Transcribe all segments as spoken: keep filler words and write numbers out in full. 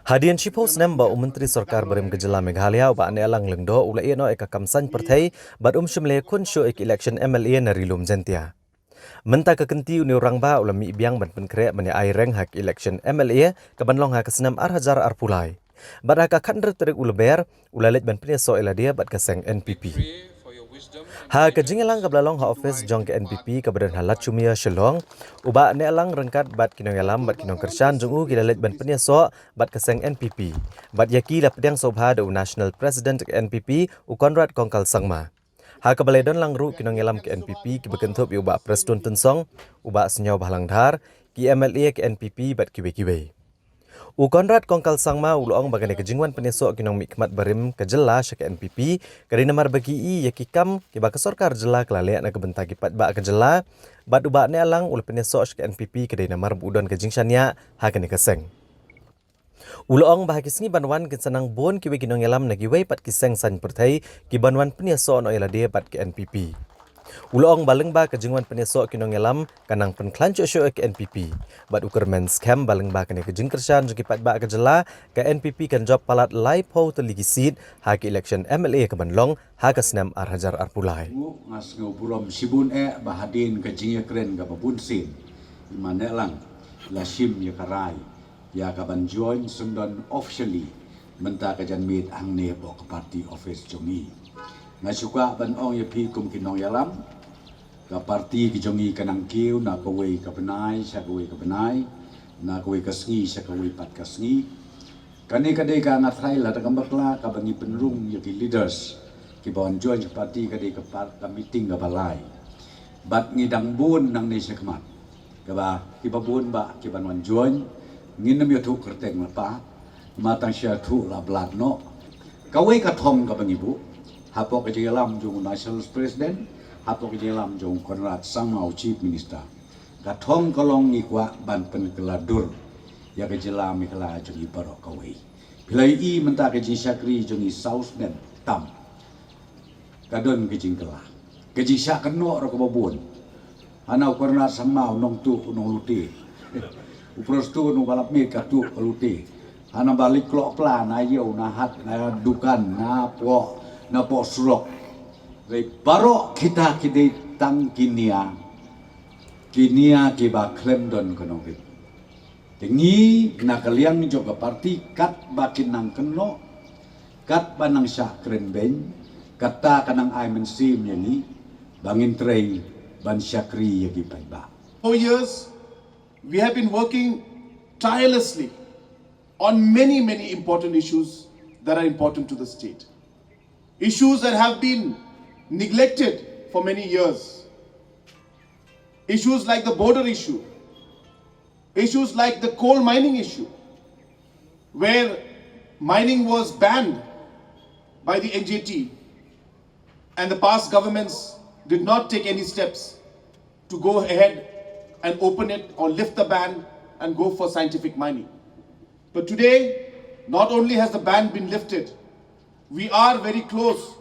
Hadien shiphew snem ba u Myntri Sorkar Barim ka Jylla Meghalaya u Bah Nehlang Lyngdoh u la ïehnoh ïa ka kam saiñ pyrthei bad um shym la ïakhun shuh ïa ka election M L A na Ri Lum Jaiñtia. Mynta ka kynti une u rangbah u la mih biang ban pynkhreh ban ïa ai reng ha ka election M L A ka ban long ha ka snem ar hajar arphew lai. Bad ha ka khathynriew tarik u Lber u la leit ban pynïasoh ïa lade bad ka seng N P P. Ha ka jingïalang kaba la long ha ophis jong ka N P P kaba don ha Ladchumia, Shillong, u Bah Nehlang ryngkat bad ki nongïalam bad ki nongkyrshan jong u ki la leit ban pynïasoh bad ka seng N P P. Bad ïa ki la pdiang sngewbha da u National President ka N P P, u Conrad Kongkal Sangma. Ha kaba la don lang ruh ki nongïalam ka N P P kiba kynthup ïa u Bah Prestone Tynsong, u Bah Sniawbhalang Dhar, ki M L A ka N P P bad kiwei kiwei. U Conrad Kongkal Sangma u la ong ba kane ka jingwan pynïasoh ki nongmihkhmat barim ka jylla sha ka N P P ka dei namar ba ki ïohi ïa ki kam kiba ka sorkar jylla ka la leh na ka bynta ki paidbah ka jylla, bad u Bah Nehlang u la pynïasoh sha ka N P P ka dei namar ba u don ka jingshaniah ha kane ka seng. U la ong ba ha ki sngi ban wan kin sa nang bun kiwei ki nongïalam na kiwei pat ki seng saiñ pyrthei ki ban wan pynïasoh noh ïa lade bad ka N P P. U la ong ba lyngba ka jingwan pynïasoh ki nongïalam ka nang pynkhlaiñ shuh shuh ïa ka N P P. Bad u kyrmen skhem ba lyngba kane ka jingkyrshan jong ki paidbah ka jylla, ka N P P kan jop palat laiphew tylli ki seat ha ka election M L A ka ban long ha ka snem ar hajar arphew lai. Nga sngewburom shibun eh ba hadien ka jingïakren kaba bun sien, i Ma Nehlang la shim ïa ka rai ïa ka ban join syndon officially mynta ka janmiet hangne hapoh ka party office jong ngi. Nga shu kwah ban ong ïa phi kum ki nongïalam, ka party ka jong ngi ka nang kiew na kawei ka bnai sha kawei ka bnai, na kawei ka sngi sha kawei pat ka sngi. Kane ka dei ka, nga tharai, lada kam bakla kaba ngi pynrung ïa ki leaders kiba wan join party, ka dei ka par-, ka meeting kaba lai. Bad ngi dang bun nangne shakhmat kaba, kiba bun ba ki ban wan join, ngin ym ïathuh kyrteng lypa, ma tang shu ïathuh la blad noh. Kawei ka thong kaba ngi buh hapoh ka jingïalam jong u National President, hapoh ka jingïalam jong u Conrad Sangma u Chief Minister, ka thong ka long ngi kwah ban pynkylla dur ïa ka jylla Meghalaya jong ngi baroh kawei. Phi la ïohi mynta ka jingshakri jong ngi saw snem tam ka don ka jingkylla. Ka jingshah kynnoh ruh kaba bun. Hana u Conrad Sangma u nongtuh u nonglute. U Prestone u ba lap miet ka tuh ka lute. Hana ba leit kloh pla na ïew na hat na dukan na poh, na poh surok. Hynrei baroh kita ki dei tang ki nia, ki nia kiba khlem don ka nongrim. Te ngi na ka liang jong ka party katba kin nang kynnoh, katba nang shah kren beiñ, kata ka nang ai mynsiem ïa ngi ba ngin trei ban shakri ïa ki paidbah. For years, we have been working tirelessly on many, many important issues that are important to the state. Issues that have been neglected for many years. Issues like the border issue, issues like the coal mining issue, where mining was banned by the N G T, and the past governments did not take any steps to go ahead and open it or lift the ban and go for scientific mining. But today, not only has the ban been lifted, we are very close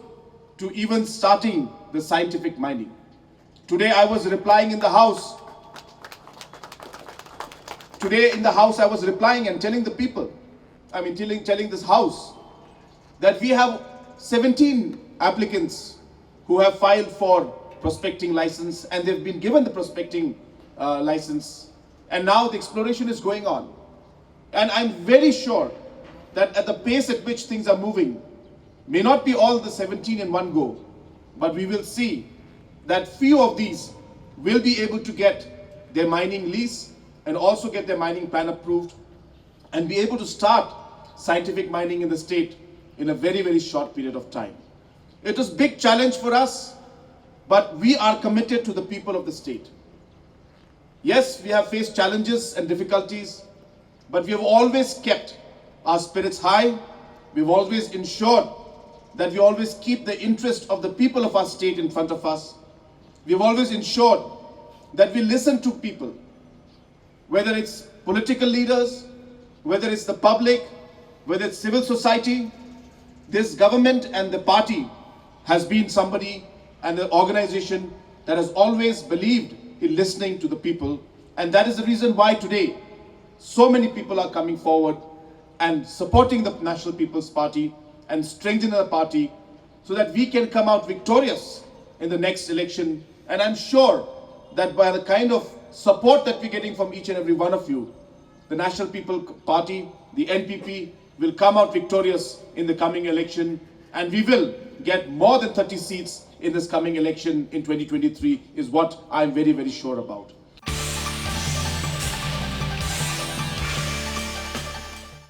to even starting the scientific mining. Today, I was replying in the House. Today, in the House, I was replying and telling the people, I mean, telling, telling this House, that we have seventeen applicants who have filed for prospecting license, and they've been given the prospecting, uh, license. And now the exploration is going on. And I'm very sure that at the pace at which things are moving, may not be all the seventeen in one go, but we will see that few of these will be able to get their mining lease and also get their mining plan approved and be able to start scientific mining in the state in a very, very short period of time. It is a big challenge for us, but we are committed to the people of the state. Yes, we have faced challenges and difficulties, but we have always kept our spirits high. We've always ensured that we always keep the interest of the people of our state in front of us. We've always ensured that we listen to people, whether it's political leaders, whether it's the public, whether it's civil society. This government and the party has been somebody and the organization that has always believed in listening to the people. And that is the reason why today so many people are coming forward and supporting the National People's Party and strengthening the party so that we can come out victorious in the next election. And I'm sure that by the kind of support that we're getting from each and every one of you, the National People Party, the N P P, will come out victorious in the coming election, and we will get more than thirty seats in this coming election in twenty twenty-three, is what I'm very, very sure about.